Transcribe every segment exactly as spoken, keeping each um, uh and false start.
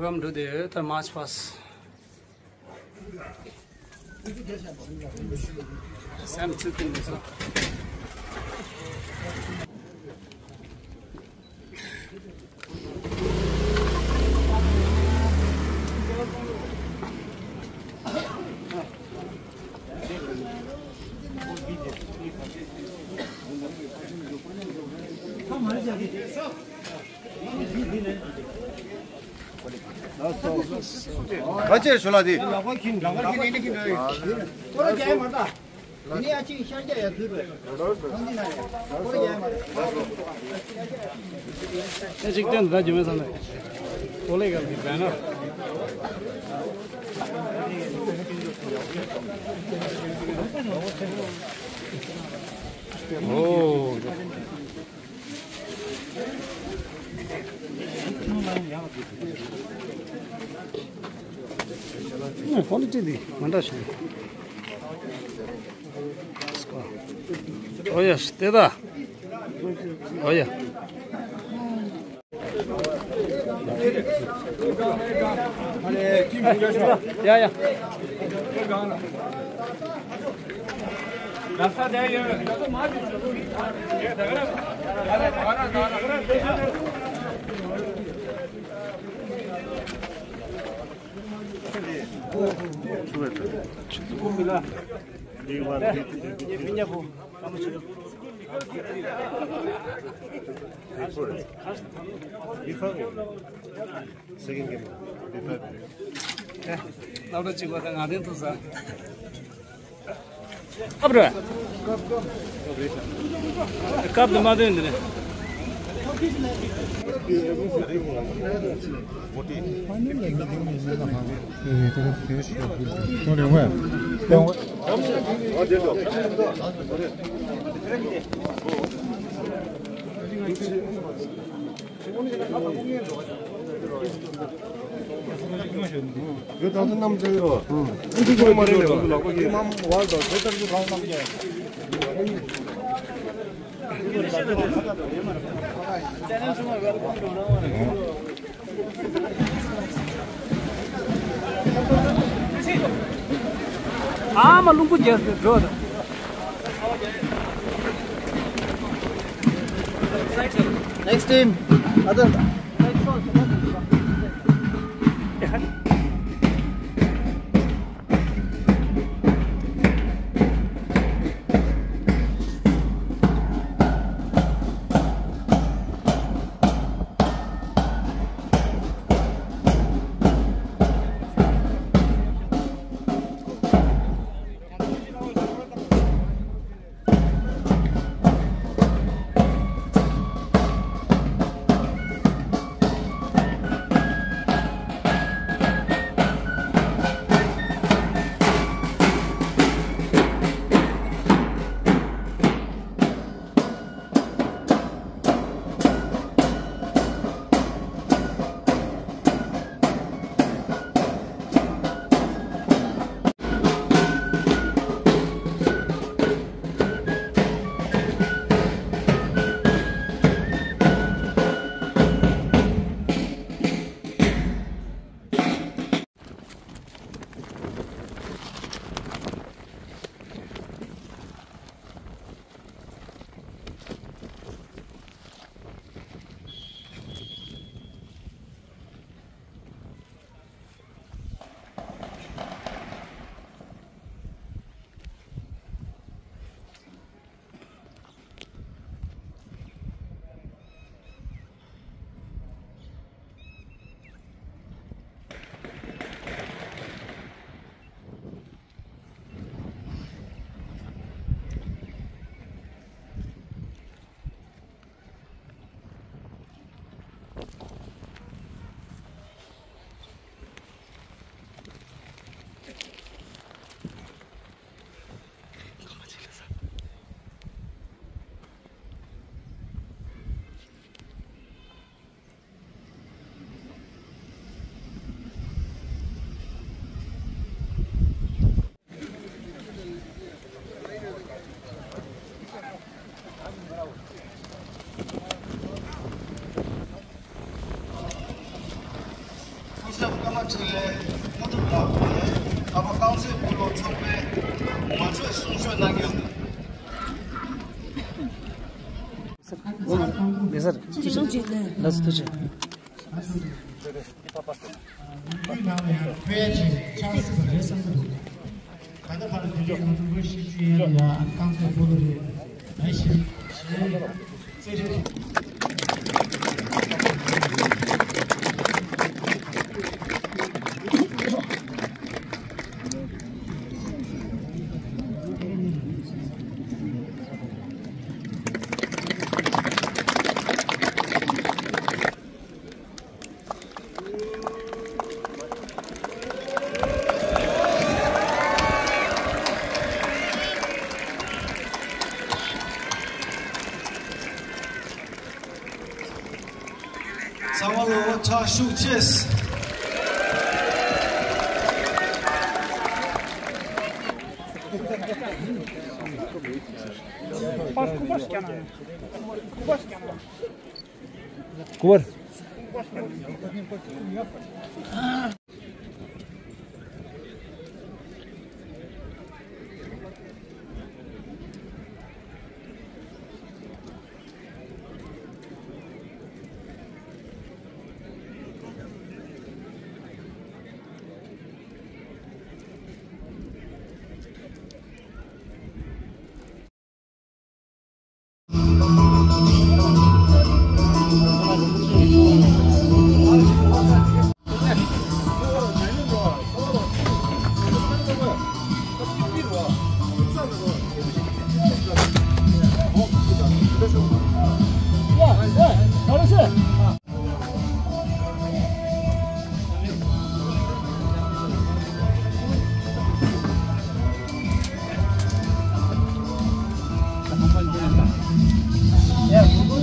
Welcome to the Tharmash Pass. Sam Chicken Resort. ག་ཅེར་ཤོ་ལ་དེ། ཨེ་ཅིག་སྟོན་ད་རྒྱུ་མེད་ཙང་ནས། ཨོ་ལེ་ག་གི་བན་ནར། ཨོ། ཨ། ཀོ་ལི་ཊི་འདི་མ་འདྲ་ཞིག་ཨོ་ཡ། དེ་ད། ཨོ་ཡ། ཡ་ཡ། Second game, B five. ཨེ། སློབ་གྲྭ་གཅིག་པ་དང་ང་དེ་ཐུག་ས། ཨབ་ར། སྐབས་དུ་མ་དོན་འདི་ནས། ཨ་མ་རླུང་བུ་རྒྱས་སུ་འགྲོ་དང་། Next team. Other. ཚོགས་ལས་ཁོང་ཚོ་ལ་ཁ་པ་རྐང་རྩེད་སྤོ་ལོ་ཚོགས་པས་ངོ་སྤྲོད་གསུང་ཆོས་གནང་རྒྱུ། ལགས་སོ། ཐུགས་རྗེ་ཆེ། ད་ལྟ་བར་དུ་དེ་འདྲའི་ང་ཚོ་བོད་ཤེས་ཀྱི་ཡན་ལ་རྐང་རྩེད་སྤོ་ལོ་རེད། ད་ཞིག་རྩེད་རེད། ཚང་མ་ལོ་ཕྱག་ཤུགས་ཆེ། པར་སྐུ་པར་སྐྱ་ན། སྐུ་པར་སྐྱ་ན། སྐུ་པར།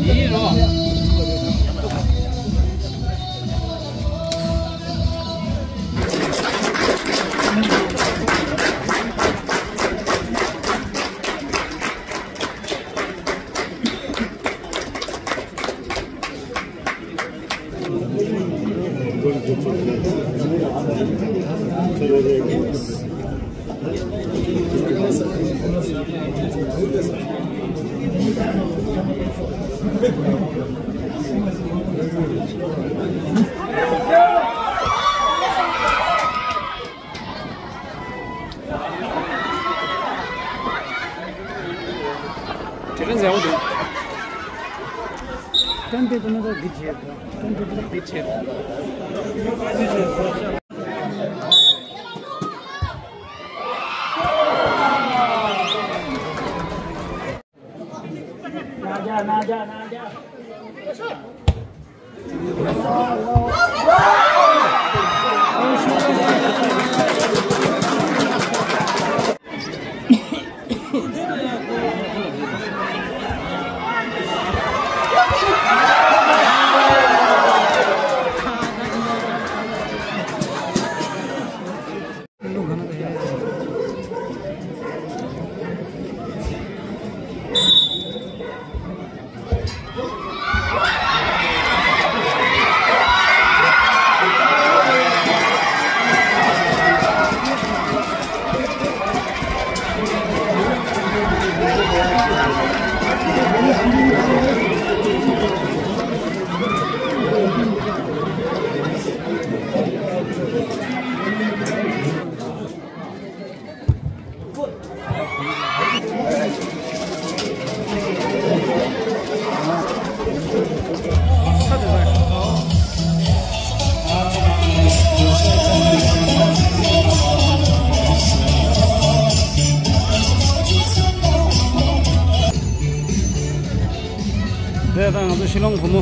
དེ་ལ་མཛའ་བོ་འདུག་ཏན་ཏན་དུ་ནི་འདི་བྱེད་དོ། ཏན་ཏན་དུ་འདི་བྱེད་དོ། དེ་དང་ང་ཚོ་ཤི་ལོང་བུ་མོ་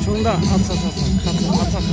ཆུང་མདའ་ཨ་ཚ་ཚ་ཚ་ཁ་ཚ་ཨ་ཚ།